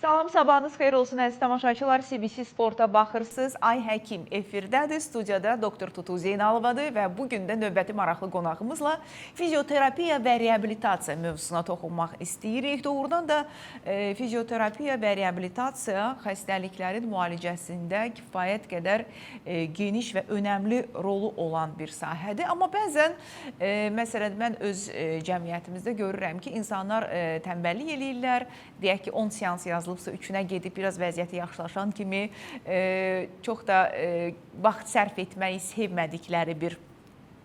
Salam, sabahınız xeyir olsun əziz tamaşaçılar. CBC Sporta baxırsınız. Ay Həkim efirdədir. Studiyada doktor Tutu Zeynalovadır və bu gün də növbəti maraqlı qonağımızla fizioterapiya və reabilitasiya mövzusuna toxunmaq istəyirik. Doğrudan da fizioterapiya və reabilitasiya xəstəliklərin müalicəsində kifayət qədər geniş və önəmli rolu olan bir sahədir. Amma bəzən məsələn mən öz cəmiyyətimizdə görürəm ki, insanlar tənbəllik eləyirlər. Deyək ki, 10 seans yazılıbsa, 3-ünə gedib biraz vəziyyəti yaxşılaşan kimi çox da vaxt sərf etməyi sevmədikləri bir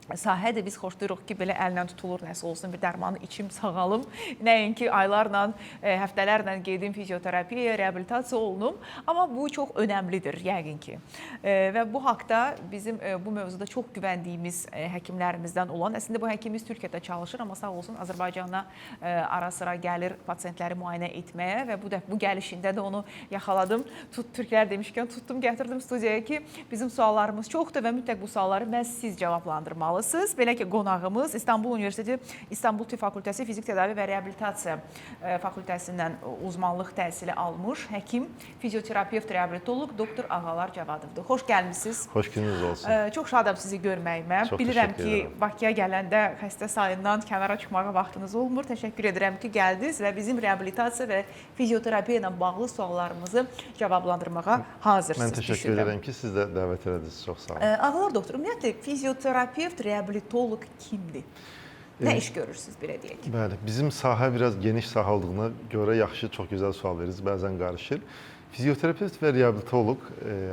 sahədir. Biz xoşlayırıq ki, belə əllə tutulur nəsə olsun, bir dərmanı içim, sağalım. Nəinki aylarla, həftələrlə gedim fizioterapiyaya, reabilitasiya olunum. Amma bu çox önəmlidir yəqin ki. Və bu haqda bizim bu mövzuda çox güvəndiyimiz həkimlərimizdən olan, əslində bu həkimimiz Türkiyədə çalışır, amma sağ olsun Azərbaycana ara-sıra gəlir pasientləri müayinə etməyə və bu dəfə bu gəlişində də onu yaxaladım. Türklər demişkən tutdum, gətirdim studiyaya ki, bizim suallarımız çoxdur və mütləq bu sualları məhz siz cavablandırmalısınız. Belə ki, qonağımız İstanbul Universiteti İstanbul Tibb Fakültəsi Fizik Tədavi və Reabilitasiya Fakültəsindən uzmanlıq təhsili almış həkim, fizioterapevt, reabilitoloq doktor Ağalar Cavadovdur. Xoş gəlmisiniz. Xoş gününüz olsun. Çox şadam sizi görməyimə. Çox Bilirəm təşəkkür ki, edirəm. Bakıya gələndə xəstə sayından kənara çıxmağa vaxtınız olmur. Təşəkkür edirəm ki, gəldiniz və bizim reabilitasiya və fizioterapiya ilə bağlı suallarımızı cavablandırmağa hazırsınız. Mən təşəkkür düşünürəm. edirəm ki, siz də dəvət elədiniz. Çox sağ olun. Ağalar doktor, ümumiyyətlə fizioterapevt, reabilitoloq kimdir? Nə iş görürsünüz, belə deyək? Bəli, bizim sahə biraz geniş sahə olduğuna görə yaxşı, çox gözəl sual verirsiniz. Bəzən qarışır. Fizioterapevt və reabilitoloq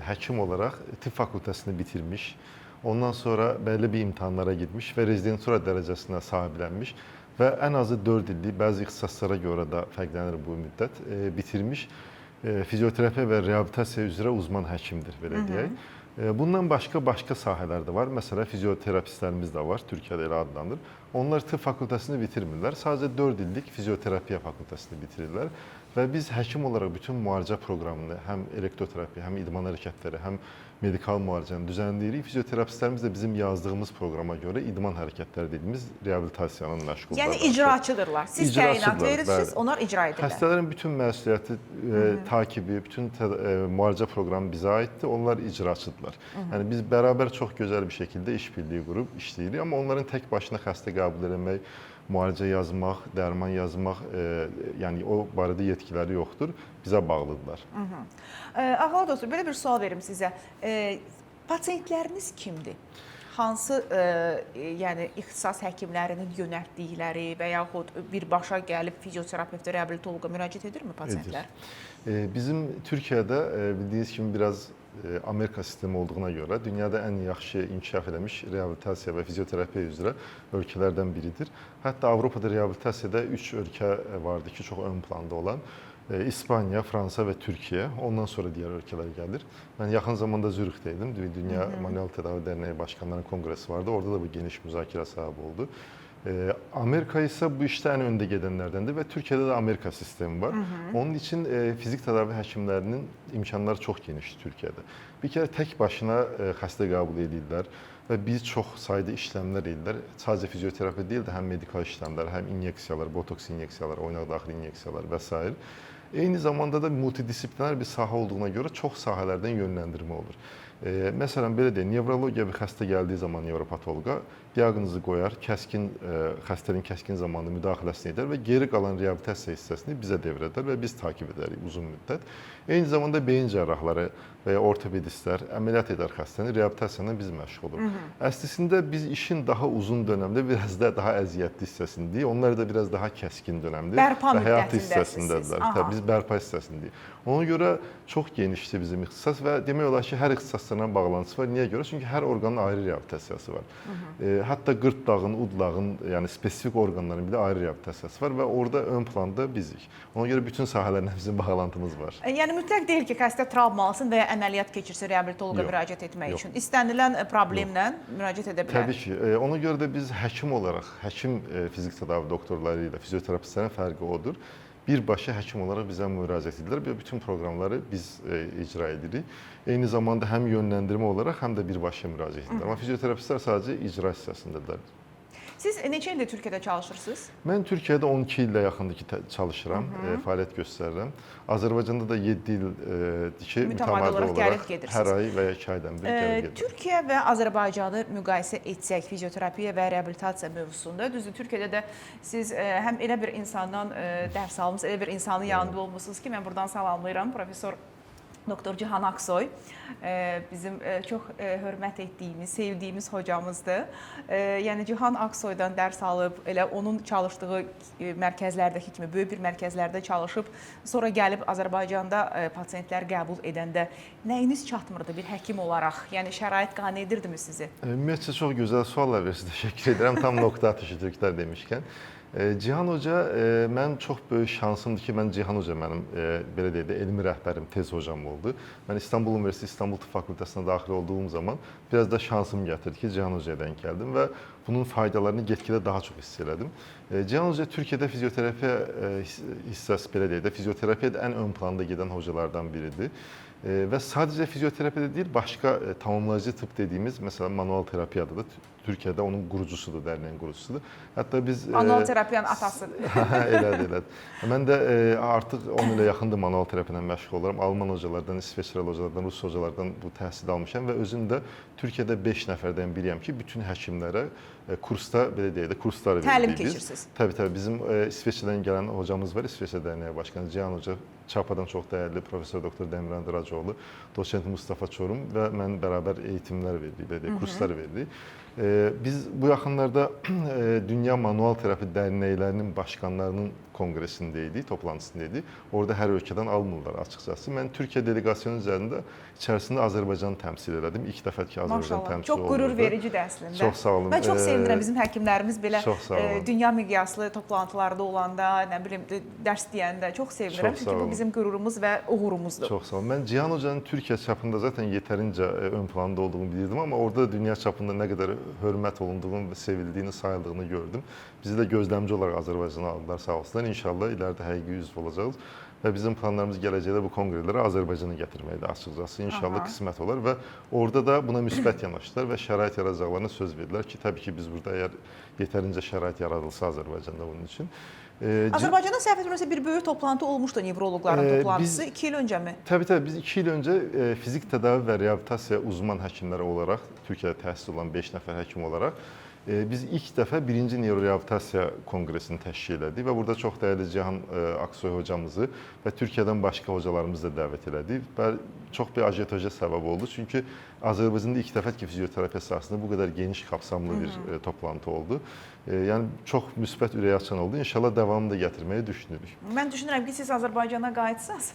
həkim olaraq tibb fakültəsini bitirmiş, ondan sonra bəlli bir imtahanlara girmiş və rezidentura dərəcəsinə sahiblənmiş və ən azı 4 illik, bəzi ixtisaslara görə də fərqlənir bu müddət, bitirmiş fizioterapiya və reabilitasiya üzrə uzman həkimdir, belə deyək. Bundan başqa sahələr də var. Məsələn, fizioterapistlərimiz də var, Türkiyədə elə adlanır. Onlar tibb fakültəsini bitirmirlər, sadəcə 4 illik fizioterapiya fakültəsini bitirirlər və biz həkim olaraq bütün müalicə proqramını, həm elektroterapiya, həm idman hərəkətləri, həm medikal müalicəni düzənləyirik. Fizioterapistlərimiz də bizim yazdığımız proqrama görə idman hərəkətləri dediyimiz reabilitasiyanın məşğuldurlar. Yəni icraçıdırlar. Siz təyinat İcraçıdırlar, verirsiniz, bəli. onlar icra edirlər. Xəstələrin bütün məsuliyyəti, takibi, bütün müalicə proqramı bizə aiddir. Onlar icraçıdırlar. Yəni biz bərabər çox gözəl bir şəkildə işbirliyi qurub işləyirik, amma onların tək başına xəstə qəbul eləmək, müalicə yazmaq, dərman yazmaq, yəni o barədə yetkiləri yoxdur, bizə bağlıdırlar. Ağalar doktor, belə bir sual verim sizə. Pasientləriniz kimdir? Hansı yəni ixtisas həkimlərinin yönəltdikləri və yaxud birbaşa gəlib fizioterapevtə, reabilitoloqa müraciət edirmi pasientlər? Edir. Bizim Türkiyədə bildiyiniz kimi biraz Amerika sistemi olduğuna görə dünyada ən yaxşı inkişaf eləmiş reabilitasiya və fizioterapiya üzrə ölkələrdən biridir. Hətta Avropada reabilitasiyada 3 ölkə vardı ki, çox ön planda olan. İspaniya, Fransa və Türkiyə. Ondan sonra digər ölkələr gəlir. Mən yaxın zamanda Zürixdə idim. Dünya Manuel Tədavi Dərnəyi Başqanlarının konqresi vardı. Orada da bu geniş müzakirə səbəb oldu. Amerika isə bu işdə ən öndə gedənlərdəndir və Türkiyədə də Amerika sistemi var. Onun üçün fizik tədavi həkimlərinin imkanları çox genişdir Türkiyədə. Bir kərə tək başına xəstə qəbul edirlər və bir çox sayda işləmlər edirlər. Sadəcə fizioterapi deyil də həm medikal işləmlər, həm inyeksiyalar, botoks inyeksiyalar, oynaq daxili inyeksiyalar və sair. Eyni zamanda da multidisipliner bir sahə olduğuna görə çox sahələrdən yönləndirmə olur. Məsələn, belə deyək, nevrologiya bir xəstə gəldiyi zaman nevropatoloqa diaqnozu qoyar, xəstənin kəskin zamanda müdaxiləsini edər və geri qalan reabilitasiya hissəsini bizə devr edər və biz takib edərik uzun müddət. Eyni zamanda beyin cərrahları və ya ortopedistlər əməliyyat edər xəstəni, reabilitasiya ilə biz məşğul oluruq. Əslində biz işin daha uzun dönəmdə biraz da daha əziyyətli hissəsindəyik. Onlar da biraz daha kəskin dönəmdir Bərpa və həyat müddətindəsiniz. hissəsindədirlər. Təbii, biz bərpa hissəsindəyik. Ona görə çox genişdir bizim ixtisas və demək olar ki, hər ixtisasla bağlantısı var. Niyə görə? Çünki hər orqanın ayrı reabilitasiyası var. Hətta qırtlağın, udlağın, yəni spesifik orqanların belə ayrı reabilitasiyası var və orada ön planda bizik. Ona görə bütün sahələrlə bizim bağlantımız var. Yəni mütləq deyil ki, xəstə travma alsın və ya əməliyyat keçirsin reabilitoloqa Yox. müraciət etmək Yox. üçün. İstənilən problemlə müraciət edə bilər. Təbii ki. Ona görə də biz həkim olaraq, həkim fizik tədavi doktorları ilə fizioterapistlərin fərqi odur. Birbaşa həkim olaraq bizə müraciət edirlər və bütün proqramları biz icra edirik. Eyni zamanda həm yönləndirmə olaraq, həm də birbaşa müraciət edirlər. Amma fizioterapistlər sadəcə icra hissəsindədirlər. Siz neçə ildir Türkiyədə çalışırsınız? Mən Türkiyədə 12 ildə yaxındır ki çalışıram, fəaliyyət göstərirəm. Azərbaycanda da 7 ildir ki mütəmadi olaraq gəlib gedirsiniz. Hər ay və ya 2 aydan bir gəlib gedirəm. Türkiyə və Azərbaycanı müqayisə etsək fizioterapiya və reabilitasiya mövzusunda, düzdür, Türkiyədə də siz həm elə bir insandan dərs almısınız, elə bir insanın yanında olmusunuz ki, mən buradan salamlayıram professor Doktor Cihan Aksoy bizim çox hörmət etdiyimiz, sevdiyimiz hocamızdır. Yəni Cihan Aksoydan dərs alıb, elə onun çalışdığı mərkəzlərdəki kimi böyük bir mərkəzlərdə çalışıb, sonra gəlib Azərbaycanda pasientlər qəbul edəndə nəyiniz çatmırdı bir həkim olaraq? Yəni şərait qane edirdimi sizi? Ümumiyyətcə çox gözəl suallar verirsiniz. Təşəkkür edirəm. Tam nöqtə atışı türklər demişkən. Cihan Hoca mənim çox böyük şansımdır ki, mən Cihan Hoca mənim belə deyək də elmi rəhbərim, tez hocam oldu. Mən İstanbul Universiteti İstanbul Tıp Fakültəsinə daxil olduğum zaman biraz da şansım gətirdi ki, Cihan Hocaya denk gəldim və bunun faydalarını get-gedə daha çox hiss elədim. Cihan Hoca Türkiyədə fizioterapiya hissəsi belə deyək də fizioterapiyada ən ön planda gedən hocalardan biridir. Və sadəcə fizioterapiyada deyil, başqa tamamlayıcı tıbb dediyimiz, məsələn, manual terapiyada da Türkiyədə onun qurucusudur, dərnəyin qurucusudur. Hətta biz manual terapiyanın atasıdır. Elədir, elədir. Mən də artıq 10 ilə yaxındır manual terapiya ilə məşğul oluram. Alman hocalardan, İsveçrəli hocalardan, Rus hocalardan bu təhsil almışam və özüm də Türkiyədə 5 nəfərdən biriyəm ki, bütün həkimlərə kursda, belə deyək də, kursları veririk. Təlim keçirsiniz. Təbii, təbii. Bizim İsveçrədən gələn hocamız var, İsveçrə Dərnəyi başqanı Cihan Hoca, Çapadan çox dəyərli professor doktor Dəmirhan Duracoğlu, dosent Mustafa Çorum və mən bərabər eğitimlər veririk, belə deyək, kurslar veririk. Biz bu yaxınlarda Dünya Manual Terapi Dərnəklərinin başqanlarının konqresində idik, toplantısında idik. Orada hər ölkədən almırlar açıqcası. Mən Türkiyə deleqasyonu üzərində içərisində Azərbaycanı təmsil elədim. İlk dəfə ki, Azərbaycan təmsil olundu. Çox qürur verici də əslində. Çox sağ olun. Mən çox sevinirəm bizim həkimlərimiz belə dünya miqyaslı toplantılarda olanda, nə bilim, dərs deyəndə çox sevinirəm. Çünki bu bizim qürurumuz və uğurumuzdur. Çox sağ olun. Mən Cihan Hocanın Türkiyə çapında zaten yetərincə ön planda olduğunu bilirdim, amma orada da dünya çapında nə qədər hörmət olunduğunu və sevildiyini, sayıldığını gördüm. Bizi də gözləmci olaraq Azərbaycana aldılar, sağ olsunlar. İnşallah ileride həqiqi üzv olacağız və bizim planlarımız gələcəkdə bu konqrelərə Azərbaycanı gətirməkdir açıqcası. İnşallah qismət olar və orada da buna müsbət yanaşdılar və şərait yaradacaqlarına söz verdilər ki, təbii ki, biz burada əgər yetərincə şərait yaradılsa Azərbaycanda bunun üçün. Azərbaycanda səhv etmirəmsə bir böyük toplantı olmuşdu, nevroloqların toplantısı 2 il öncəmi? Təbii, təbii. Biz 2 il öncə fizik tədavi və reabilitasiya uzman həkimləri olaraq, Türkiyədə təhsil olan 5 nəfər həkim olaraq biz ilk dəfə 1-ci neyroreabilitasiya konqresini təşkil elədik və burada çox dəyərli Cihan Aksoy hocamızı və Türkiyədən başqa hocalarımızı da dəvət elədik və çox bir ajiotaja səbəb oldu. Çünki Azərbaycanda ilk dəfə ki, fizioterapiya sahəsində bu qədər geniş kapsamlı bir toplantı oldu. Yəni çox müsbət ürək açan oldu. İnşallah davamını da gətirməyi düşünürük. Mən düşünürəm ki, siz Azərbaycana qayıtsaz,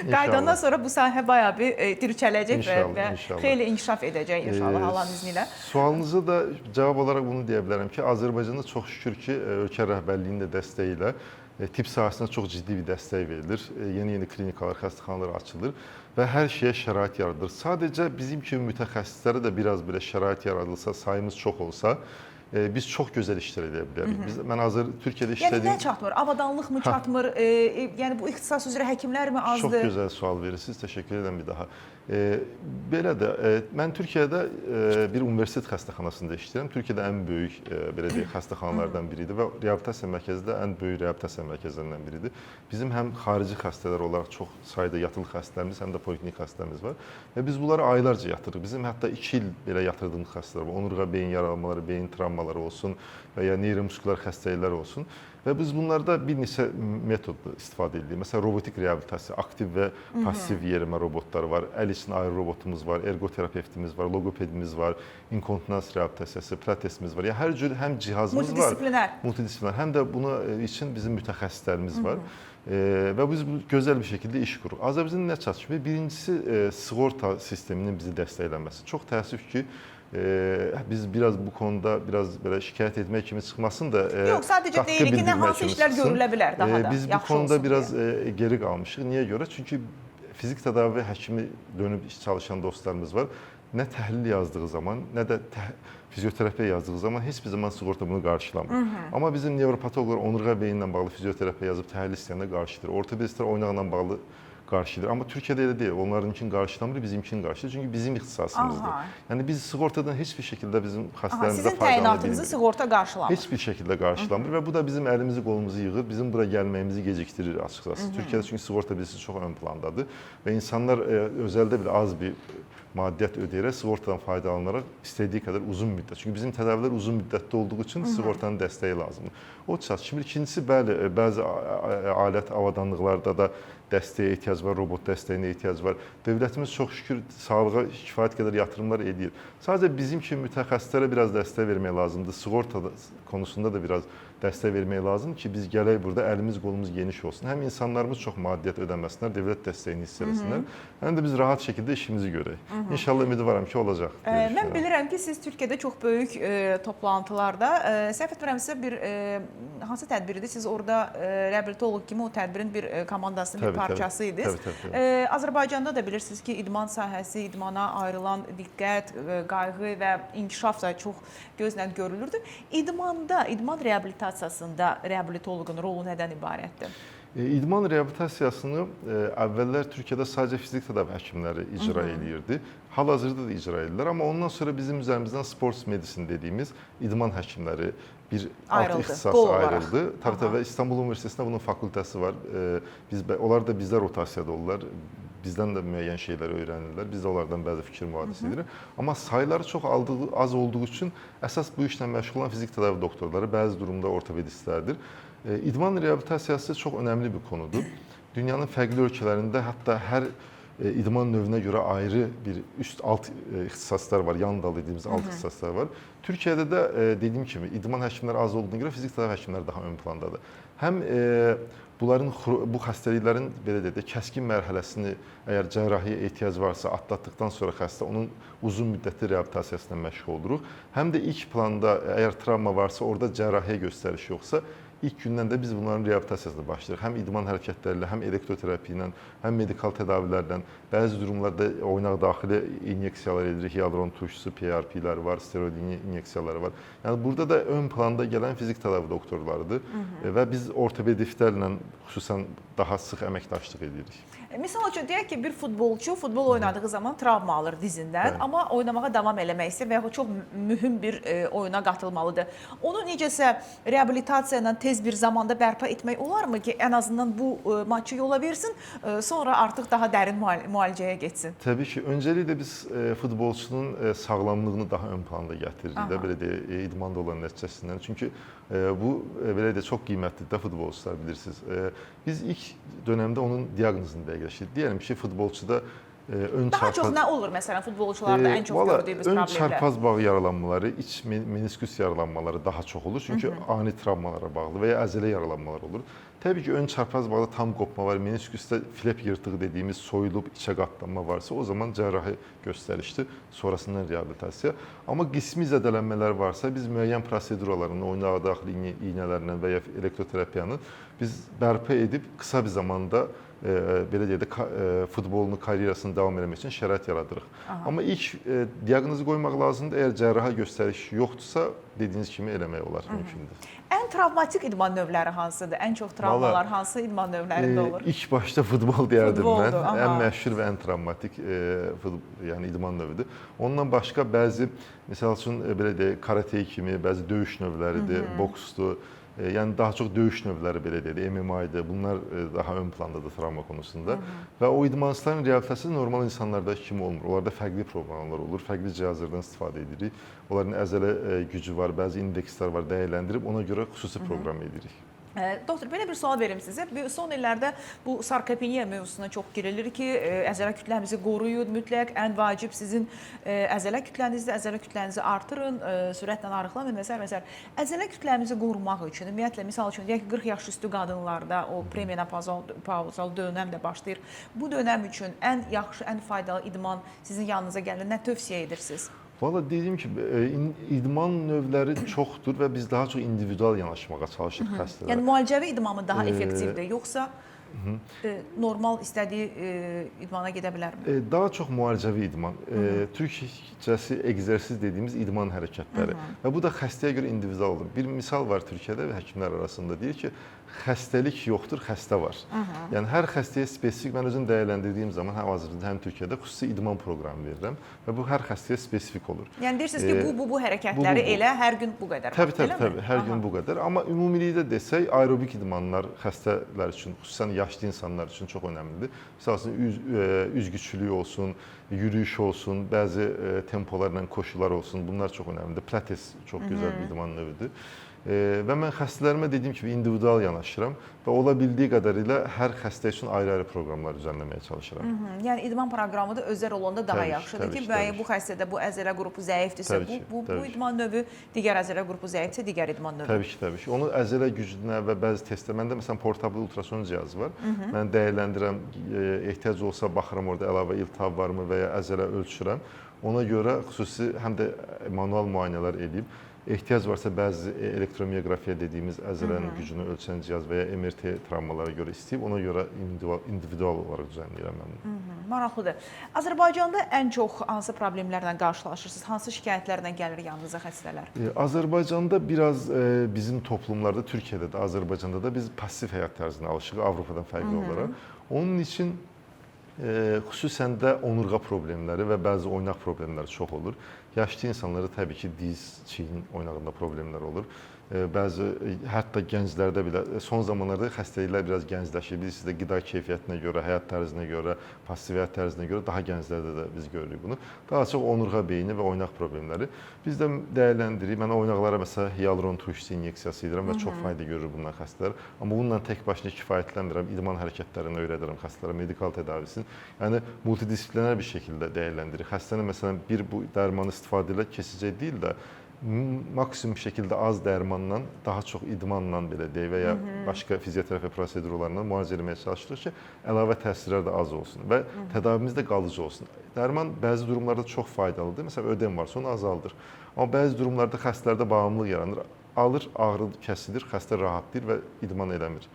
qayıdandan sonra bu sahə bayağı bir dirçələcək və xeyli inkişaf edəcək inşallah Allahın izni ilə. Sualınıza da cavab olaraq bunu deyə bilərəm ki, Azərbaycanda çox şükür ki, ölkə rəhbərliyinin də dəstəyi ilə tibb sahəsinə çox ciddi bir dəstək verilir. Yeni-yeni klinikalar, xəstəxanalar açılır və hər şeyə şərait yaradılır. Sadəcə bizim kimi mütəxəssislərə də biraz belə şərait yaradılsa, sayımız çox olsa, biz çox gözəl işlər edə bilərik. Mən hazır Türkiyədə işlədiyim... Yəni nə çatmır? Avadanlıq mı çatmır? Yəni bu ixtisas üzrə həkimlər mi azdır? Çox gözəl sual verirsiniz. Təşəkkür edirəm bir daha. Belə də, mən Türkiyədə bir universitet xəstəxanasında işləyirəm. Türkiyədə ən böyük belə deyək, xəstəxanalardan biridir və reabilitasiya mərkəzi də ən böyük reabilitasiya mərkəzlərindən biridir. Bizim həm xarici xəstələr olaraq çox sayda yatılı xəstələrimiz, həm də poliklinik xəstələrimiz var. Və biz bunları aylarca yatırıq. Bizim hətta 2 il belə yatırdığımız xəstələr var. Onurğa beyin yaralanmaları, beyin travmaları olsun və ya neyromuskular xəstəliklər olsun. Və biz bunlarda bir neçə metodla istifadə edirik. Məsələn, robotik reabilitasiya, aktiv və pasiv yerimə robotları var, əl üçün ayrı robotumuz var, ergoterapevtimiz var, logopedimiz var, inkontinans reabilitasiyası, pilatesimiz var. Yəni hər cür həm cihazımız var, multidisipliner, həm də buna üçün bizim mütəxəssislərimiz var. Və biz bu gözəl bir şəkildə iş qururuq. Azərbaycanda nə çatışmır? Birincisi, sığorta sisteminin bizi dəstəklənməsi. Çox təəssüf ki, biz biraz bu konuda biraz belə şikayət etmək kimi çıxmasın da. Yox, sadəcə deyirik ki, nə hansı işlər görülə bilər daha da. Biz bu konuda biraz geri qalmışıq. Niyə görə? Çünki fizik tədavi həkimi dönüb iş çalışan dostlarımız var. Nə təhlil yazdığı zaman, nə də fizioterapiya yazdığı zaman heç bir zaman sığorta bunu qarşılamır. Amma bizim nevropatoloqlar onurğa beyinlə bağlı fizioterapiya yazıb təhlil istəyəndə qarşılayır. Ortopedistlər oynaqla bağlı qarşılayır. Amma Türkiyədə elə deyil. Onlarınkini qarşılamır, bizimkini qarşılayır. Çünki bizim ixtisasımızdır. Aha. Yəni biz sığortadan heç bir şəkildə bizim xəstələrimizə Sizin faydalana təyinatınızı bilmirik. sığorta qarşılamır. Heç bir şəkildə qarşılamır və bu da bizim əlimizi qolumuzu yığır, bizim bura gəlməyimizi gecikdirir açıqcası. Türkiyədə çünki sığorta bilirsiniz çox ön plandadır və insanlar özəldə belə az bir maddiyyat ödəyərək sığortadan faydalanaraq istədiyi qədər uzun müddət. Çünki bizim tədavilər uzun müddətli olduğu üçün sığortanın dəstəyi lazımdır. O çatışmır. İkincisi, bəli, bəzi alət avadanlıqlarda da dəstəyə ehtiyac var, robot dəstəyinə ehtiyac var. Dövlətimiz çox şükür sağlığa kifayət qədər yatırımlar edir. Sadəcə bizim kimi mütəxəssislərə biraz dəstək vermək lazımdır. Sığorta konusunda da biraz dəstək vermək lazımdır ki, biz gələk burada əlimiz qolumuz geniş olsun. Həm insanlarımız çox maddiyyat ödəməsinlər, dövlət dəstəyini hiss eləsinlər, həm də biz rahat şəkildə işimizi görək. İnşallah ümidvaram ki, olacaq. Mən bilirəm ki, siz Türkiyədə çox böyük toplantılarda, səhv etmirəmsə bir hansı tədbir idi? Siz orada reabilitoloq kimi o tədbirin bir komandasının bir parçası idiniz. Təbii. Azərbaycanda da bilirsiniz ki, idman sahəsi, idmana ayrılan diqqət, qayğı və inkişaf da çox gözlə görülürdü. İdmanda, idman reabilitasiyasında reabilitoloqun rolu nədən ibarətdir? İdman reabilitasiyasını əvvəllər Türkiyədə sadəcə fizik tədavi həkimləri icra eləyirdi. Hal-hazırda da icra edirlər, amma ondan sonra bizim üzərimizdən sports medicine dediyimiz idman həkimləri bir alt ixtisas ayrıldı. Tabii və İstanbul Universitetində bunun fakültəsi var. Onlar da bizdə rotasiyada olurlar. Bizdən də müəyyən şeyləri öyrənirlər. Biz də onlardan bəzi fikir mübadiləsi edirik. Amma sayları çox az olduğu üçün əsas bu işlə məşğul olan fizik tədavi doktorları, bəzi durumda ortopedistlərdir. İdman reabilitasiyası çox önəmli bir konudur. Dünyanın fərqli ölkələrində hətta hər idman növünə görə ayrı bir üst-alt ixtisaslar var, yan dal dediyimiz alt ixtisaslar var. Türkiyədə də dediyim kimi idman həkimləri az olduğuna görə fizik tədavi həkimləri daha ön plandadır. Həm bunların bu xəstəliklərin belə deyək də kəskin mərhələsini əgər cərrahiyə ehtiyac varsa atlatdıqdan sonra xəstə onun uzun müddətli reabilitasiyasına məşğul oluruq. Həm də ilk planda əgər travma varsa, orada cərrahiyə göstəriş yoxsa ilk gündən də biz bunların reabilitasiyasına başlayırıq. Həm idman hərəkətləri ilə, həm elektroterapiya ilə, həm medikal tədavilərlə, bəzi durumlarda oynaq daxili inyeksiyalar edirik, hialuron turşusu, PRP-lər var, steroid inyeksiyaları var. Yəni burada da ön planda gələn fizik tədavi doktorlarıdır və biz ortopedistlərlə xüsusən daha sıx əməkdaşlıq edirik. Misal üçün deyək ki, bir futbolçu futbol oynadığı zaman travma alır dizindən, amma oynamağa davam eləmək istəyir və yaxud çox mühüm bir oyuna qatılmalıdır. Onu necəsə reabilitasiya ilə tez bir zamanda bərpa etmək olarmı ki, ən azından bu maçı yola versin, sonra artıq daha dərin müalicəyə getsin? Təbii ki, öncəliklə biz futbolçunun sağlamlığını daha ön planda gətiririk də, belə deyək, idmanda olan nəticəsindən. Çünki bu belə deyək, çox qiymətlidir də futbolçular, bilirsiniz. Biz ilk dönəmdə onun diaqnozunu dəqiqləşdiririk. Deyəlim ki, futbolçuda ön daha çox nə olur məsələn futbolçularda ən çox gördüyümüz problemlər? Ön çarpaz bağı yaralanmaları, iç menisküs yaralanmaları daha çox olur. Çünki ani travmalara bağlı və ya əzələ yaralanmaları olur. Təbii ki, ön çarpaz bağda tam qopma var, menisküsdə flep yırtığı dediyimiz soyulub içə qatlanma varsa, o zaman cərrahi göstərişdir, sonrasından reabilitasiya. Amma qismi zədələnmələr varsa, biz müəyyən proseduralarla, oynağa daxil iynələrlə və ya elektroterapiyanı biz bərpa edib qısa bir zamanda belə deyək də futbolunu, karyerasını davam eləmək üçün şərait yaradırıq. Amma ilk diaqnozu qoymaq lazımdır. Əgər cərrahi göstəriş yoxdursa, dediyiniz kimi eləmək olar, mümkündür. Ən travmatik idman növləri hansıdır? Ən çox travmalar hansı idman növlərində olur? İlk başda futbol deyərdim mən. Ən məşhur və ən travmatik yəni idman növüdür. Ondan başqa bəzi, məsəl üçün belə deyək, karate kimi bəzi döyüş növləridir, boksdur. Yəni daha çox döyüş növləri belə deyək, MMA-ydı. Bunlar daha ön plandadır travma konusunda. Və o idmançıların reabilitasiyası normal insanlardakı kimi olmur. Onlarda fərqli proqramlar olur, fərqli cihazlardan istifadə edirik. Onların əzələ gücü var, bəzi indekslər var, dəyərləndirib ona görə xüsusi proqram edirik. Doktor, belə bir sual verim sizə. Son illərdə bu sarkopeniya mövzusuna çox girilir ki, əzələ kütləmizi qoruyun, mütləq ən vacib sizin əzələ kütlənizdir, əzələ kütlənizi artırın, sürətlə arıqlamayın və s. və s. Əzələ kütləmizi qorumaq üçün, ümumiyyətlə, misal üçün, deyək ki, 40 yaş üstü qadınlarda o premenopauzal dönəm də başlayır. Bu dönəm üçün ən yaxşı, ən faydalı idman sizin yanınıza gəlir. Nə tövsiyə edirsiniz? Valla dediyim kimi, idman növləri çoxdur və biz daha çox individual yanaşmağa çalışırıq xəstələrə. Yəni müalicəvi idmanı daha effektivdir, yoxsa? Normal istədiyi idmana gedə bilərmi? Daha çox müalicəvi idman. Türkcəsi egzersiz dediyimiz idman hərəkətləri. Və bu da xəstəyə görə individual olur. Bir misal var Türkiyədə və həkimlər arasında deyir ki, xəstəlik yoxdur, xəstə var. Yəni hər xəstəyə spesifik, mən özüm dəyərləndirdiyim zaman həm Azərbaycanda, həm Türkiyədə xüsusi idman proqramı verirəm və bu hər xəstəyə spesifik olur. Yəni deyirsiniz ki, bu hərəkətləri bu. elə hər gün bu qədər. Təbii, vaxt, təbii, eləmi? təbii. Hər gün bu qədər. Amma ümumilikdə desək, aerobik idmanlar xəstələr üçün, xüsusən yaşlı insanlar üçün çox önəmlidir. Məsəl üçün üzgüçülük olsun, yürüyüş olsun, bəzi tempolarla koşular olsun, bunlar çox önəmlidir. Pilates çox gözəl bir idman növüdür. Və mən xəstələrimə dediyim kimi individual yanaşıram və ola bildiyi qədərilə hər xəstə üçün ayrı-ayrı proqramlar düzənləməyə çalışıram. Yəni idman proqramı da özəl olanda daha Təbii ki, yaxşıdır təbii ki, ki, müəyyən təbii bu xəstədə bu əzələ qrupu zəifdirsə, Təbii ki, bu təbii ki. idman növü, digər əzələ qrupu zəifdirsə, digər idman növü. Təbii ki, təbii ki. Onu əzələ gücünə və bəzi testlər, məndə məsələn portabl ultrason cihazı var. Mən dəyərləndirəm, ehtiyac olsa baxıram orada əlavə iltihab varmı və ya əzələ ölçürəm. Ona görə xüsusi həm də manual müayinələr eləyib. Ehtiyac varsa bəzi elektromioqrafiya dediyimiz əzələnin gücünü ölçən cihaz və ya MRT travmalara görə istəyib, ona görə individual olaraq düzənləyirəm mən bunu. Maraqlıdır. Azərbaycanda ən çox hansı problemlərlə qarşılaşırsınız? Hansı şikayətlərlə gəlir yanınıza xəstələr? Azərbaycanda biraz bizim toplumlarda, Türkiyədə də, Azərbaycanda da biz pasiv həyat tərzinə alışırıq Avropadan fərqli olaraq. Onun üçün xüsusən də onurğa problemləri və bəzi oynaq problemləri çox olur. Yaşlı insanlarda təbii ki, diz, çiyin oynağında problemlər olur. Bəzi hətta gənclərdə belə son zamanlarda xəstəliklər biraz gəncləşir. Bilirsiniz də qida keyfiyyətinə görə, həyat tərzinə görə, pasiv həyat tərzinə görə daha gənclərdə də biz görürük bunu. Daha çox onurğa beyni və oynaq problemləri. Biz də dəyərləndiririk. Mən oynaqlara məsələn hialuron turşusu inyeksiyası edirəm və çox fayda görür bundan xəstələr. Amma bununla tək başına kifayətlənmirəm. İdman hərəkətlərini öyrədirəm xəstələrə, medikal tədavisini. Yəni multidisipliner bir şəkildə dəyərləndiririk. Xəstənin məsələn bir bu dərmanı istifadə ilə keçəcək deyil də maksimum şəkildə az dərmanla, daha çox idmanla belə deyək və ya başqa fizioterapiya prosedurlarla müalicə etməyə çalışırıq ki, əlavə təsirlər də az olsun və tədavimiz də qalıcı olsun. Dərman bəzi durumlarda çox faydalıdır. Məsələn, ödem varsa onu azaldır. Amma bəzi durumlarda xəstələrdə bağımlılıq yaranır. Alır, ağrı kəsilir, xəstə rahatlayır və idman eləmir.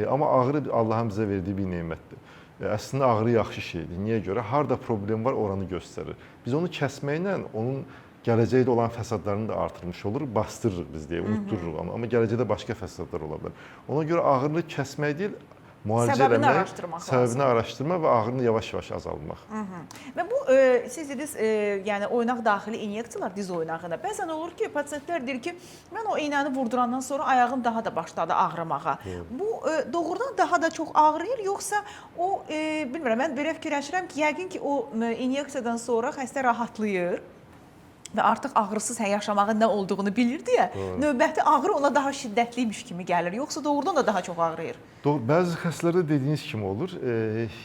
Amma ağrı Allahın bizə verdiyi bir nemətdir. Əslində ağrı yaxşı şeydir. Niyə görə? Harda problem var, oranı göstərir. Biz onu kəsməklə onun gələcəkdə olan fəsadlarını da artırmış oluruq, bastırırıq biz deyə, unutdururuq onu. Amma gələcəkdə başqa fəsadlar ola bilər. Ona görə ağrını kəsmək deyil, müalicə Səbəbini eləmək, araşdırmaq səbəbini araşdırmaq və ağrını yavaş-yavaş azaltmaq. Və bu siz dediniz, yəni oynaq daxili inyeksiyalar diz oynağına. Bəzən olur ki, pasientlər deyir ki, mən o iynəni vurdurandan sonra ayağım daha da başladı ağrımağa. Bu doğrudan daha da çox ağrıyır, yoxsa o bilmirəm, mən belə fikirləşirəm ki, yəqin ki, o inyeksiyadan sonra xəstə rahatlayır və artıq ağrısız yaşamağın nə olduğunu bilir deyə növbəti ağrı ona daha şiddətliymiş kimi gəlir, yoxsa doğrudan da daha çox ağrıyır? Doğru, bəzi xəstələrdə dediyiniz kimi olur.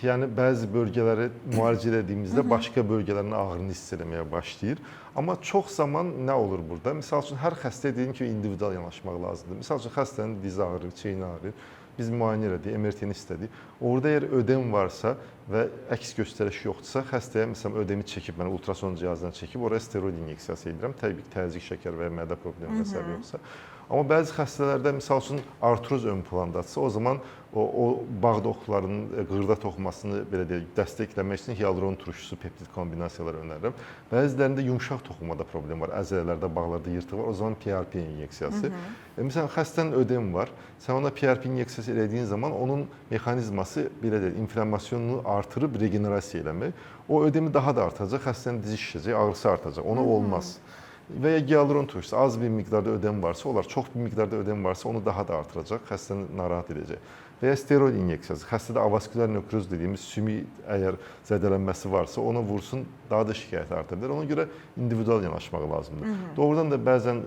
Yəni bəzi bölgələri müalicə elədiyimizdə başqa bölgələrin ağrını hiss eləməyə başlayır. Amma çox zaman nə olur burada? Misal üçün hər xəstəyə dediyim kimi individual yanaşmaq lazımdır. Misal üçün xəstənin dizi ağrıyır, çiyni ağrıyır. Biz müayinə elədik, MRT-ni istədik. Orada əgər ödem varsa və əks göstəriş yoxdursa, xəstəyə məsələn ödemi çəkib, mən ultrason cihazından çəkib oraya steroid inyeksiyası edirəm. Təbii ki, təzyiq şəkər və ya mədə problemi və sair yoxsa. Amma bəzi xəstələrdə misal üçün artroz ön plandadırsa, o zaman o bağ toxularının qırda toxumasını belə deyək, dəstəkləmək üçün hialuron turşusu peptid kombinasiyaları önərirəm. Bəzilərində yumşaq toxumada problem var, əzələlərdə, bağlarda yırtıq var. O zaman PRP inyeksiyası. Məsələn, xəstənin ödemi var. Sən ona PRP inyeksiyası elədiyin zaman onun mexanizması belə deyək, inflammasyonunu artırıb regenerasiya eləmək. O ödemi daha da artacaq, xəstənin dizi şişəcək, ağrısı artacaq. Ona olmaz. Və ya hialuron turşusu az bir miqdarda ödem varsa, olar, çox bir miqdarda ödem varsa onu daha da artıracaq, xəstəni narahat edəcək. Və ya steroid inyeksiyası, xəstədə avaskulyar nekroz dediyimiz sümük əgər zədələnməsi varsa, ona vursun, daha da şikayət arta bilər. Ona görə individual yanaşmaq lazımdır. Doğrudan da bəzən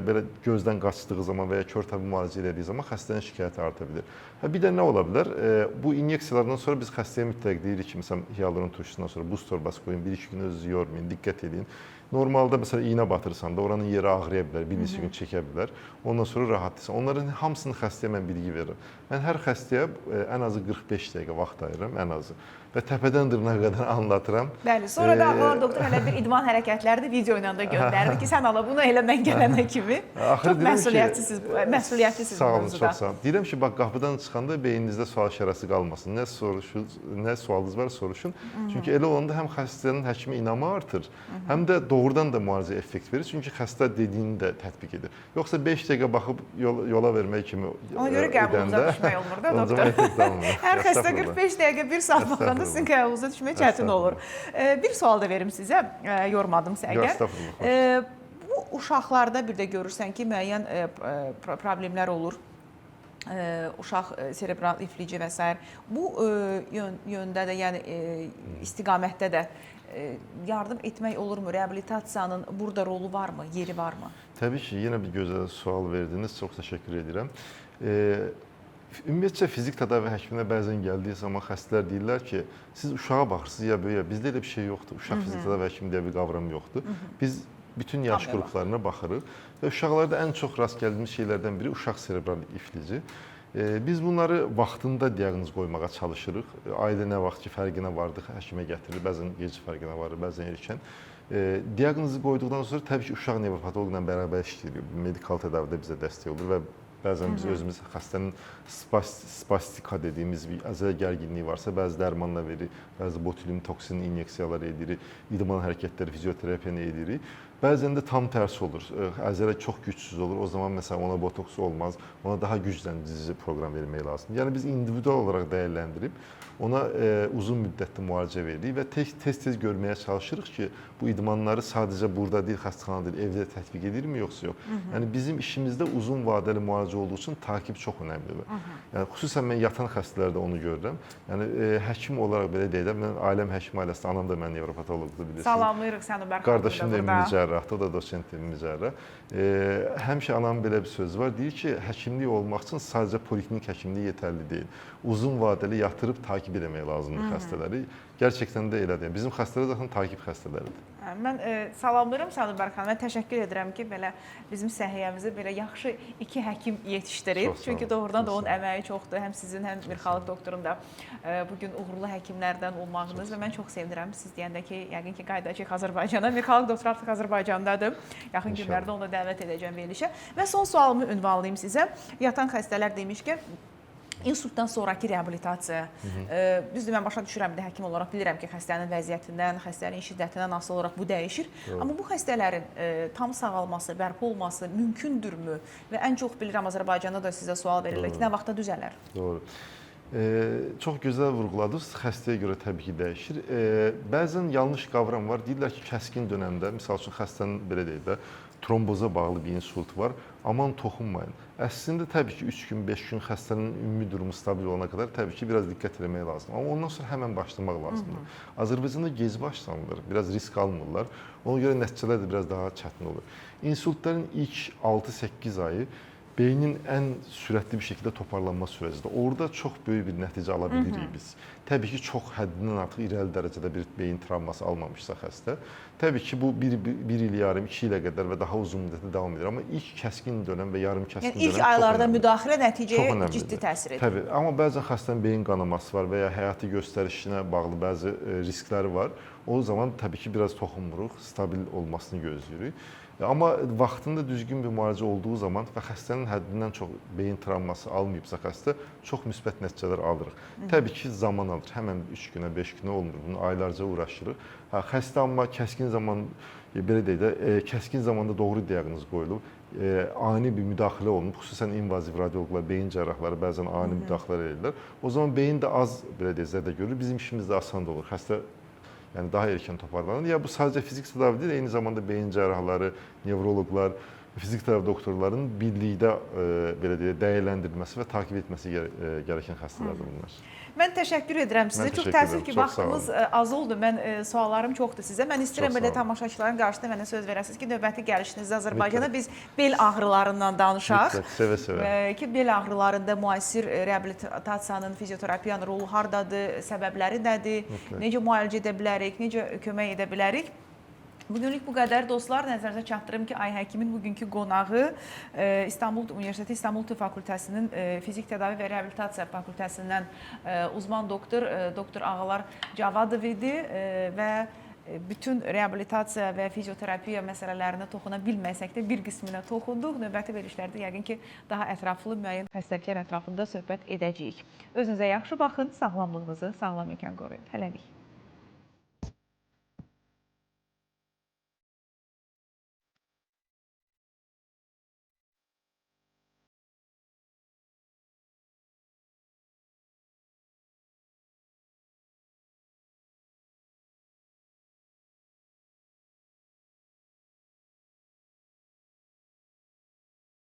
belə gözdən qaçdığı zaman və ya kör təbii müalicə elədiyi zaman xəstənin şikayəti arta bilər. Hə, bir də nə ola bilər? Bu inyeksiyalardan sonra biz xəstəyə mütləq deyirik ki, məsələn, hialuron turşusundan sonra buz torbası qoyun, 1-2 gün özünüzü yormayın, diqqət edin. Normalda məsələn iynə batırsan da oranın yeri ağrıya bilər, bir neçə gün çəkə bilər. Ondan sonra rahatlayırsan. Onların hamısını xəstəyə mən bilgi verirəm. Mən hər xəstəyə ən azı 45 dəqiqə vaxt ayırıram, ən azı. Və təpədən dırnağa qədər anlatıram. Bəli, sonra da Ağalar doktor hələ bir idman hərəkətlərini video ilə də göndərdi ki, sən ala bunu elə mən gələnə kimi. Axırı Çox deyirəm ki, məsuliyyətsizsiniz, məsuliyyətlisiniz Sağ bu olun, mövzuda. çox sağ olun. Deyirəm ki, bax qapıdan çıxanda beyninizdə sual işarəsi qalmasın. Nə soruşur, nə sualınız var, soruşun. Çünki elə olanda həm xəstənin həkimə inamı artır, həm də doğrudan da müalicə effekt verir. Çünki xəstə dediyini də tətbiq edir. Yoxsa 5 dəqiqə baxıb yola vermək kimi Ona görə qəbulunuza düşmək olmur da doktor. Hər xəstə 45 dəqiqə, 1 saat baxanda sizin qəbulunuza düşmək çətin olur. Bir sual da verim sizə, yormadımsa Yox, əgər. estağfurullah. Bu uşaqlarda bir də görürsən ki, müəyyən problemlər olur. Uşaq serebral iflici və sair. Bu yöndə də, yəni istiqamətdə də yardım etmək olurmu? Reabilitasiyanın burada rolu varmı, yeri varmı? Təbii ki, yenə bir gözəl sual verdiniz. Çox təşəkkür edirəm. Ümumiyyətcə fizik tədavi həkiminə bəzən gəldiyi zaman xəstələr deyirlər ki, siz uşağa baxırsınız ya böyüyə. Bizdə elə bir şey yoxdur. Uşaq fizik tədavi həkimi deyə bir qavram yoxdur. Biz bütün yaş qruplarına baxırıq və uşaqlarda ən çox rast gəldiyimiz şeylərdən biri uşaq serebral iflici. Biz bunları vaxtında diaqnoz qoymağa çalışırıq. Ayda nə vaxt ki fərqinə vardıq, həkimə gətirir. Bəzən gec fərqinə varır, bəzən erkən. Diaqnozu qoyduqdan sonra təbii ki, uşaq nevropatoloqla bərabər işləyirik. Medikal tədavidə bizə dəstək olur və bəzən biz özümüz xəstənin spastika dediyimiz bir əzələ gərginliyi varsa, bəzi dərmanla veririk, bəzi botulin toksin inyeksiyaları edirik, idman hərəkətləri, fizioterapiyanı edirik. Bəzən də tam tərsi olur. Əzələ çox gücsüz olur. O zaman məsələn ona botoks olmaz. Ona daha gücləndirici proqram vermək lazımdır. Yəni biz individual olaraq dəyərləndirib ona uzun müddətli müalicə veririk və tez-tez görməyə çalışırıq ki, bu idmanları sadəcə burada deyil, xəstəxanada deyil, evdə tətbiq edirmi yoxsa yox. Yəni bizim işimizdə uzun vadəli müalicə olduğu üçün takip çox önəmlidir. Yəni xüsusən mən yatan xəstələrdə onu görürəm. Yəni həkim olaraq belə deyək də, mən ailəm həkim ailəsində, anam da mənim nevropatoloqdur bilirsiniz. Salamlayırıq səni Bərxan. Qardaşım da ümumi cərrahdır, o da dosent ümumi cərrah. Həmişə anamın belə bir sözü var, deyir ki, həkimlik olmaq üçün sadəcə poliklinik həkimliyi yetərli deyil. Uzun vadəli yatırıb takip eləmək lazımdır xəstələri. Gerçəkdən də elədir. Bizim xəstələr zaten takip xəstələridir. Mən salamlayıram səni Bərxan. Mən təşəkkür edirəm ki, belə bizim səhiyyəmizə belə yaxşı iki həkim yetişdirib. Çünki doğrudan da onun əməyi çoxdur. Həm sizin, həm Mirxalıq doktorun da bu gün uğurlu həkimlərdən olmağınız və mən çox sevinirəm siz deyəndə ki, yəqin ki, qayıdacaq Azərbaycana. Mirxalıq doktor artıq Azərbaycandadır. Yaxın günlərdə onu da dəvət edəcəm verilişə. Və son sualımı ünvanlayım sizə. Yatan xəstələr demiş ki, İnsultdan sonraki reabilitasiya. Düzdür, mən başa düşürəm də həkim olaraq bilirəm ki, xəstənin vəziyyətindən, xəstənin şiddətindən asılı olaraq bu dəyişir. Doğru. Amma bu xəstələrin tam sağalması, bərpa olması mümkündürmü? Və ən çox bilirəm Azərbaycanda da sizə sual verirlər ki, nə vaxtda düzələr? Doğru. Çox gözəl vurğuladınız. Xəstəyə görə təbii ki, dəyişir. Bəzən yanlış qavram var. Deyirlər ki, kəskin dönəmdə, misal üçün xəstənin belə deyək də, tromboza bağlı bir insult var. Aman toxunmayın. Əslində təbii ki, 3 gün, 5 gün xəstənin ümumi durumu stabil olana qədər təbii ki, biraz diqqət eləmək lazımdır. Amma ondan sonra həmən başlamaq lazımdır. Azərbaycanda gec başlanılır, biraz risk almırlar. Ona görə nəticələr də biraz daha çətin olur. İnsultların ilk 6-8 ayı beynin ən sürətli bir şəkildə toparlanma sürəcidir. Orada çox böyük bir nəticə ala bilirik biz. Təbii ki, çox həddindən artıq irəli dərəcədə bir beyin travması almamışsa xəstə. Təbii ki, bu bir il yarım, 2 ilə qədər və daha uzun müddətdə davam edir. Amma ilk kəskin dönəm və yarım kəskin yəni, ilk dönəm aylarda müdaxilə nəticəyə ciddi təsir edir. Təbii, amma bəzən xəstənin beyin qanaması var və ya həyati göstərişinə bağlı bəzi riskləri var. O zaman təbii ki, biraz toxunmuruq, stabil olmasını gözləyirik. Amma vaxtında düzgün bir müalicə olduğu zaman və xəstənin həddindən çox beyin travması almayıbsa xəstə, çox müsbət nəticələr alırıq. Təbii ki, zaman alır. Həmən 3 günə, 5 günə olmur. Bunu aylarca uğraşırıq. Xəstə amma kəskin zaman, belə deyək də, kəskin zamanda doğru diaqnoz qoyulub, ani bir müdaxilə olunub, xüsusən invaziv radioloqlar, beyin cərrahları bəzən ani müdaxilələr edirlər. O zaman beyin də az, belə deyək, zədə görür. Bizim işimiz də asan da olur. Xəstə yəni daha erkən toparlanır. Ya bu sadəcə fizik tədavi deyil, eyni zamanda beyin cərrahları, nevroloqlar, fizik tədavi doktorlarının birlikdə belə deyək, dəyərləndirilməsi və takip etməsi gərəkən xəstələrdir bunlar. Mən təşəkkür edirəm sizə. Çox təəssüf ki, vaxtımız az oldu. Mən suallarım çoxdur sizə. Mən istəyirəm belə tamaşaçıların qarşısında mənə söz verəsiniz ki, növbəti gəlişinizdə Azərbaycana biz bel ağrılarından danışaq. Sevə-sevə. Ki, bel ağrılarında müasir reabilitasiyanın, fizioterapiyanın rolu hardadır, səbəbləri nədir, necə müalicə edə bilərik, necə kömək edə bilərik. Bugünlük bu qədər dostlar. Nəzərinizə çatdırım ki, Ay Həkimin bugünkü qonağı İstanbul Universiteti İstanbul Tıp Fakültəsinin Fizik Tədavi və Reabilitasiya Fakültəsindən uzman doktor, doktor Ağalar Cavadov idi və bütün reabilitasiya və fizioterapiya məsələlərinə toxuna bilməsək də bir qisminə toxunduq. Növbəti verilişlərdə yəqin ki, daha ətraflı müəyyən xəstəliklər ətrafında söhbət edəcəyik. Özünüzə yaxşı baxın, sağlamlığınızı sağlam ikən qoruyun. Hələlik.